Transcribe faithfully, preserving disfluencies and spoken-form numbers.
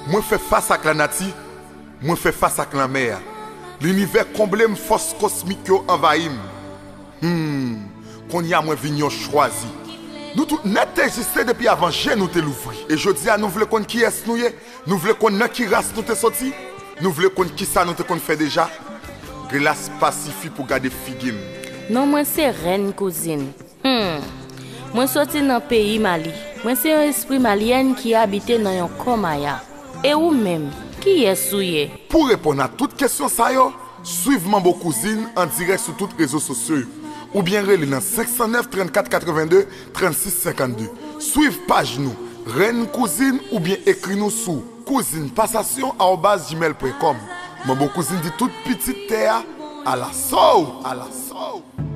Mwen fè fas ak lanati, mwen fè fas ak lanmè a. Linivè konble m, fòs kosmik yo anvayi m. Hmm, kounye a mwen vin yon chwazi. Nou tout nèt egziste depi avan je nou te louvri. E jodi a nou vle konn kiyès nou ye? Nou vle konn nan ki ras nou te soti? Nou vle konn kisa nou te konn fè deja? Glas pa sifi pou gade figi m. Non mwen se Rèn Kouzin. Hmm. Mwen soti nan peyi Mali. Mwen se yon espri malyèn ki abite nan yon kò maya. E ou menm, kiyès ou ye? Pou reponn a tout kesyon sa yo, swiv Manbo Kouzin an dirèk sou tout rezo sosyo yo, oubyen rele nan senk san nèf, trannkat, katrevenndez, trannsis, senkannde. Swiv paj nou, Rèn Kouzin, oubyen ekri nou sou kouzin pasasyon arobaz gmail pwen kòm. Manbo Kouzin di tout pitit tè a, alaso w, alaso w.